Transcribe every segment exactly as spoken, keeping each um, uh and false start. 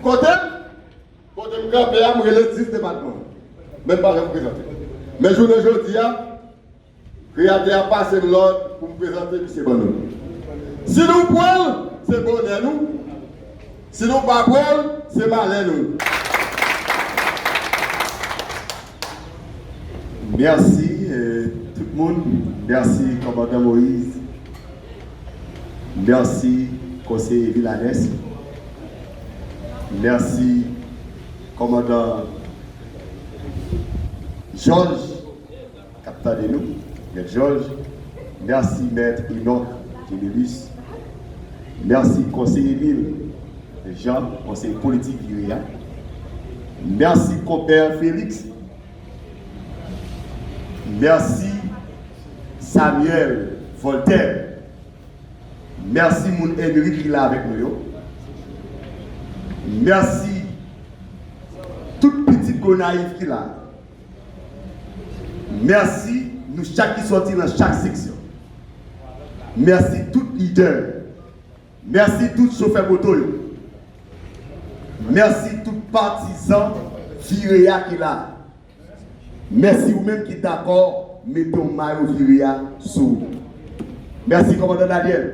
Kote m? Kote m kanpe a, m rele dis depatman. Men m pa janm prezante. Men jounen jodi a, Kreyatè a pase m lòd pou m prezante misye ban nou. Si nou pran l, se bonè nou. Si nou pa pran l, se malè nou. Mèsi, eh, tout moun. Mèsi, kòmandan Moïse. Mèsi, konseye Villanes. Mèsi, kòmandan Georges k ap tande nou, Mèt Jòj. Mèsi, Mèt Enòk Gemelus. Mèsi, konseye Emile Jean, konseye politik Vire a. Mèsi, konpè Félix. Mèsi, Samuel Voltaire. Mèsi, moun Enrik ki la avèk nou yo. Mèsi, tout pitit Gonayiv ki la. Mèsi nou chak ki sòti nan chak seksyon. Mèsi tout lidè. Mèsi tout chofè moto yo. Mèsi tout patizan Vire a ki la. Mèsi ou menm ki dakò mete yon mayo Vire a sou ou. Mèsi, kòmandan Daniel.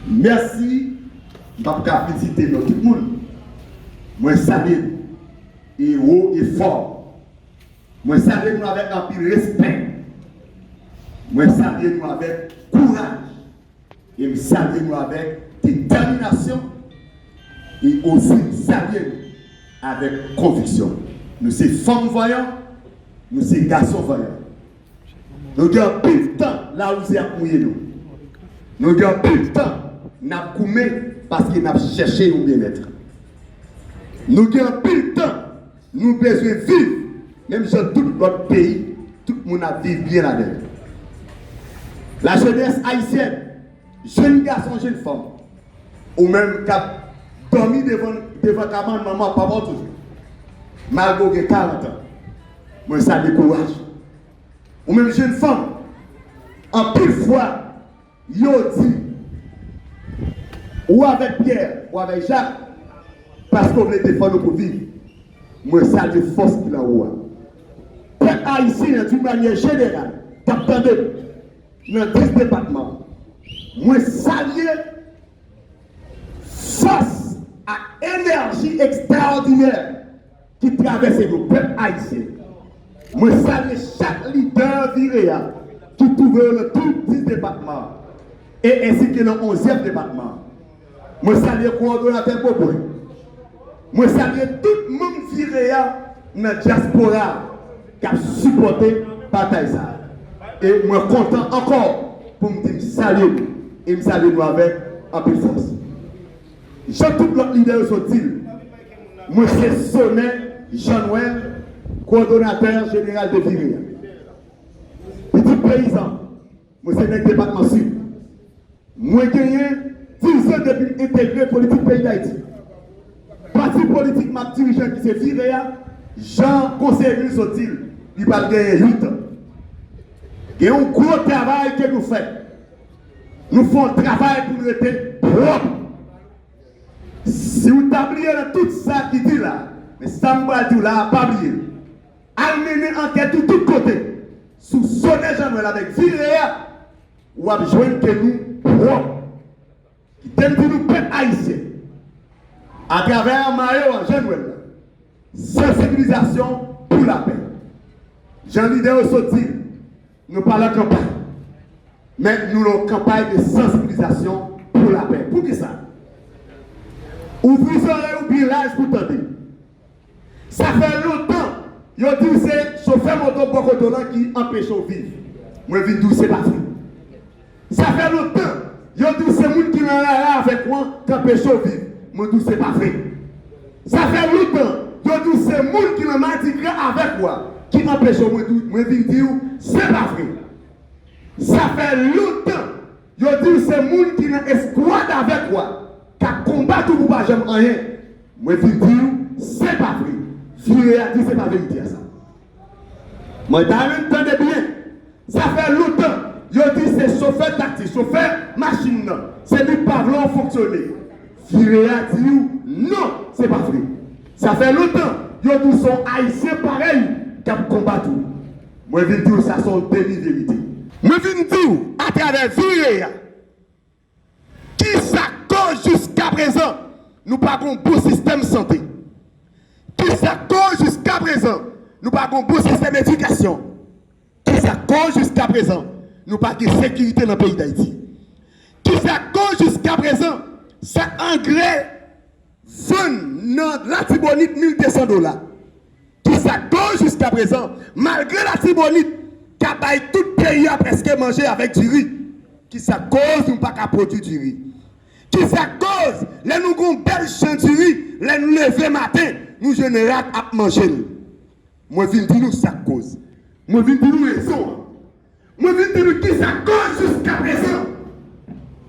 Mèsi, m p ap ka fin site non tout moun. Mwen salye nou. E wo e fò. Mwen salye nou avèk anpil respè. Mwen salye nou avèk kouraj. E m salye nou avèk detèminasyon. E osi m salye nou avèk konviksyon. Nou se fanm vanyan, nou se gason vanyan. Nou gen anpil tan lawouze ap mouye nou. Nou gen anpil tan n ap goumen paske n ap chèche yon byennèt. Nou gen anpil tan nou bezwen viv menm jan tout lòt peyi, tout moun ap viv byen ladan l. Lajenès ayisyèn, jèn gason, jèn fanm, ou menm k ap dòmi devan, devan kabann manman, papa w toujou, malgre w gen karant an, mwen salye kouraj ou. Ou menm jèn fanm, anpil fwa, yo di, ou avèk Pyè, ou avèk Jak, paske w vle defann ou pou viv. Mwen salye fòs ki nan ou a. Pèp ayisyen an, d'une manière générale, k ap tande m nan dis depatman, mwen salye fòs ak enèji ekstraòdinè ki travèse nou, pèp ayisyen. Mwen salye chak lidè Vire a ki twouve yo nan tout dis depatman an, e ensi ke nan onzyèm depatman an. Mwen salye kowòdonatè Bobwen. Mwen salye tout manm Vire a nan dyaspora a k ap sipòte batay sa a. E mwen kontan ankò pou m di m salye nou, e m salye nou avèk anpil fòs. Jan tout lòt lidè yo sot di l, mwen se Sonè Jean Noël, kowòdonatè jeneral de Vire a. Pitit peyizan, mwen se nèg depatman Sid. Mwen genyen diz an depi m entegre politik peyi Dayiti. Pati politik m ap dirije an ki se Vire a, jan konseye Emile sot di l, li pral genyen uit an. Gen yon gwo travay ke nou fè. Nou fè yon travay pou n rete pwòp. Si w ta bliye nan tout sa ki di la, men sa m pral di w la a, pa bliye l. Al mennen ankèt ou tout kote sou Sonè Jean Noël avèk Vire a, w ap jwenn ke nou pwòp. Kite m di nou, pèp ayisyen, atravè mayo a Jean Noël la, sansibilizasyon pou lapè. Jan lidè yo sot di l, nou pa nan kanpay, men nou nan yon kanpay de sansibilizasyon pou lapè. Poukisa? Ouvri zòrèy ou byen laj pou tande. Sa fè lontan yo di w se chofè moto bò kote w lan ki anpeche w viv. Mwen vin di w se pa vre. Sa fè lontan yo di w se moun ki nan rara avèk ou an k anpeche w viv. Mwen di w se pa vre. Sa fè lontan yo di w se moun ki nan madigra avèk ou a ki anpeche w. Mwen di w, mwen vin di w se pa vre. Sa fè lontan yo di w se moun ki nan eskwad avèk ou a k ap konbat ou pou w pa janm anyen. Mwen vin di w se pa vre. Vire a di se pa verite a sa. Mwen ta renmen tande byen. Sa fè lontan yo di se chofè taksi, chofè machin nan, se li k pa vle w fonksyone. Vire a di w Sa fè lontan yo di w se yon Ayisyen parèy k ap konbat ou. Mwen vin di w sa se yon demi verite. Mwen vin di w atravè Virèya, kisa k koz jiskaprezan nou pa gen yon bon sistèm sante? Kisa k koz jiskaprezan nou pa gen yon bon sistèm edikasyon? Kisa k koz jiskaprezan nou pa gen sekirite nan peyi Dayiti? Kisa k koz jiskaprezan sak angrè vann nan Latibonit mil de san dola? Kisa k koz jiskaprezan, malgre Latibonit ka bay tout peyi a prèske manje avèk diri, kisa k koz nou pa ka pwodui diri? Kisa k koz lè nou gen yon bèl chan diri, lè nou leve maten, nou jwenn rat ap manje l? Mwen vin di nou sa k koz. Mwen vin di nou rezon an. Mwen vin di nou kisa k koz jiskaprezan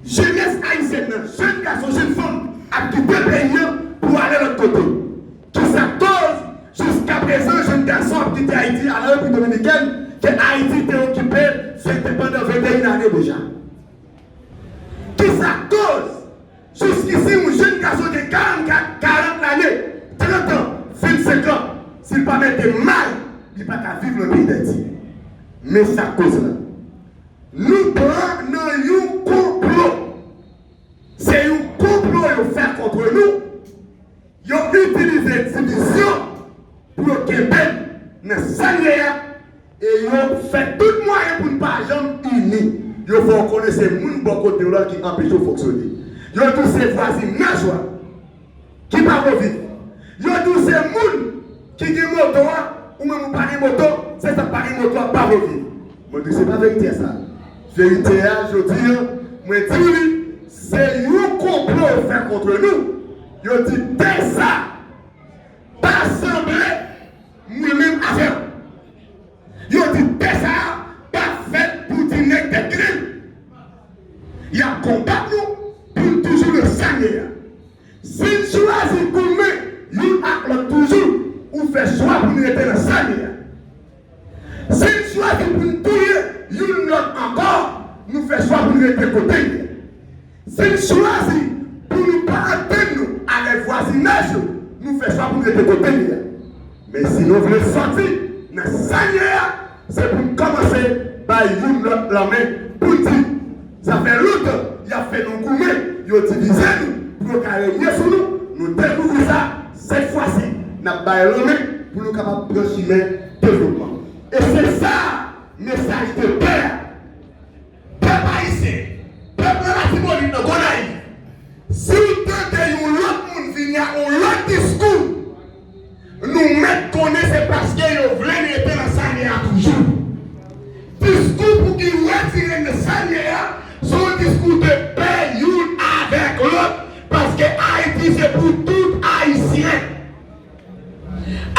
jenès ayisyèn nan, jèn gason, jèn fanm ap kite peyi an pou ale lòt kote. Kisa k koz jiskaprezan jèn gason ap kite Ayiti, ale Repiblik Dominikèn, ke Ayiti te okipe, se te pandan venteyen ane deja. Kisa k koz jiskisi yon jèn gason gen karannkat, karant lane, trant an, vennsenk an, si l pa mete may, li pa ka viv nan peyi Dayiti? Men sa k koz la. Nou pran nan yon konplo. Se yon konplo yo fè kont nou. Yo itilize divizyon pou yo kenbe n nan sa n ye a, e yo fè tout mwayen pou n pa janm ini. Yo fè w konnen se moun bò kote w la ki anpeche w fonksyone. Yo di w se vwazinaj ou a ki pa vle w viv. Yo di w se moun ki gen moto a, ou menm ou pa gen moto, se sa k pa gen moto a pa vle w viv. Mwen di w se pa verite a sa. Verite a, jodi a, mwen di w li, se yon konplo yo fè kont nou. Yo di tè sa pa sanble mwen menm avè w. Yo di tè sa a pa fèt pou ti nèg tèt grenn. Y ap konbat nou pou n toujou nan sa n ye a. Si n chwazi goumen youn ak lòt toujou, ou fè chwa pou n rete nan sa n ye a. Si n chwazi pou n touye youn lòt ankò, nou fè chwa pou n rete kote n ye. Si n chwazi pou nou pa antann nou avèk vwazinaj nou, nou fè chwa pou n rete kote n ye a. Men si nou vle sòti nan sa n ye a, se pou n kòmanse bay youn lòt lanmen pou n di, sa fè lontan y ap fè nou goumen, yo divize nou pou yo ka renye sou nou, nou dekouvri sa, sèt fwa si, n ap bay lanmen pou nou kapab pran chimen devlopman. E se sa mesaj de pè a. Pèp ayisyen, pèp nan Latibonit, nan Gonayiv, si w tande yon lòt moun vini ak yon lòt diskou, nou mèt konnen se paske yo vle n rete nan sa n ye a toujou. Diskou pou ki retire n nan sa n ye a, se yon diskou de pè youn avèk lòt, paske Ayiti se pou tout Ayisyen.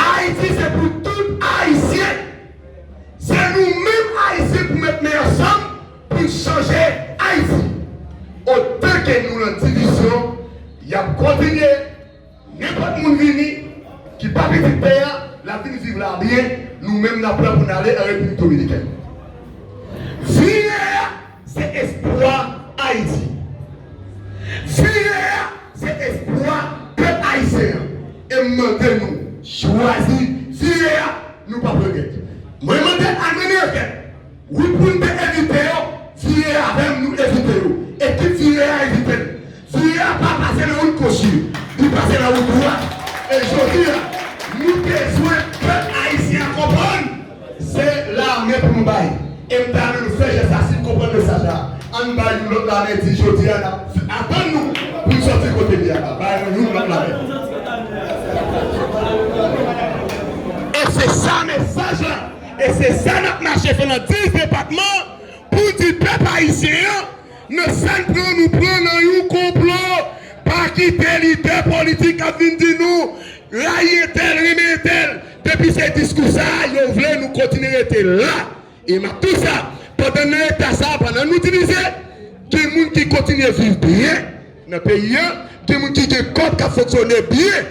Ayiti se pou tout Ayisyen. Se nou menm Ayisyen pou met men ansanm pou n chanje Ayiti. Otan ke nou nan divizyon, y ap kontinye. Nenpòt moun vini ki pa pitit tè a, l ap vin viv la byen. Nou menm n ap pran pou n ale an Repiblik Dominikèn. Virèya se espwa Ayiti. Virèya se espwa pèp ayisyen an. E m mande nou chwazi Virèya, nou p ap regrèt. Mwen mande Armeni Revèt, wi, pou n te envite yo vire avè m, nou envite yo. Ekip Virèya envite n. Virèya pa pase nan wout goch li, li pase nan wout dwat. E jodi a, nou bezwen pèp ayisyen an konprann se lame pou nou bay. E m ta renmen nou fè jès la, si n konprann mesaj la. Ann bay youn lòt lame, di jodi a n ap atann nou pou n sòti kote n ye a. Bay mwen youn lòt lame. E se sa mesaj la. E se sa n ap mache fè nan dis depatman pou di pèp ayisyen an, nan sa n pran, nou pran nan yon konplo. Pa kite lidè politik k ap vin di nou rayi entèl, renmen entèl. Depi se diskou sa a yo vle, nou kontinye rete la. E m ap di w sa, pandan n nan eta sa a, pandan nou divize, gen moun ki kontinye viv byen nan peyi a, gen moun ki gen kòb k ap fonksyone byen.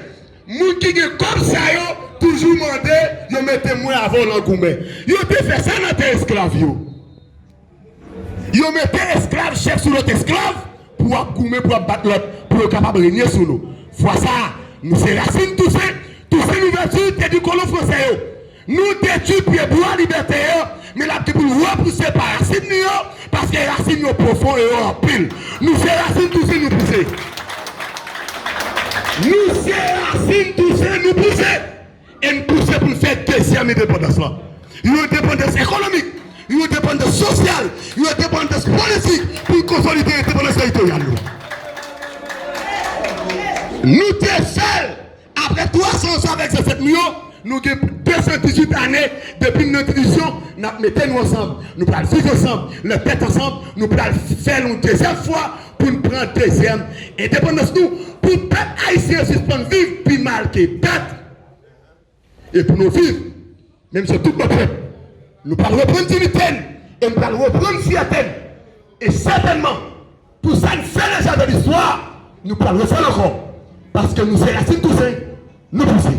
Moun ki gen kòb sa yo toujou mande yo mete mwen avè w nan goumen. Yo te fè sa nan tan esklav yo. Yo mete esklav chèf sou lòt esklav pou w ap goumen, pou w ap bat lòt, pou yo kapab renye sou nou. Fwa sa a, nou se Racine Toussaint, Arthur te di kolon fransè yo, nou detwi pyebwa libète yo, men l ap di pou l repouse pa rasin li yo, paske rasin yo pwofon e yo anpil. Nou se rasin Tousen nou pouse. Nou se rasin Tousen nou pouse. E n pouse pou n fè dezyèm endepandans lan. Yon endepandans ekonomik, yon endepandans sosyal, yon endepandans politik pou n konsolide endepandans teritoryal nou. Nou te fè l apre twa san ansanm avèk zansèt nou yo. Nou gen de san dizuit ane depi n nan divisyon, n ap mete nou ansanm. Nou pral viv ansanm, nan tèt ansanm, nou pral fè l yon dezyèm fwa pou n pran dezyèm endepandans nou, pou pèp ayisyen sispann viv pi mal ke dat. E pou nou viv, menm si tout lòt pèp, nou pral reprann diyite n, e n pral reprann fyète n. E sètènman, pou sa n fè deja nan listwa, nou pral refè l ankò. Paske nou se rasin Tousen, nou pouse.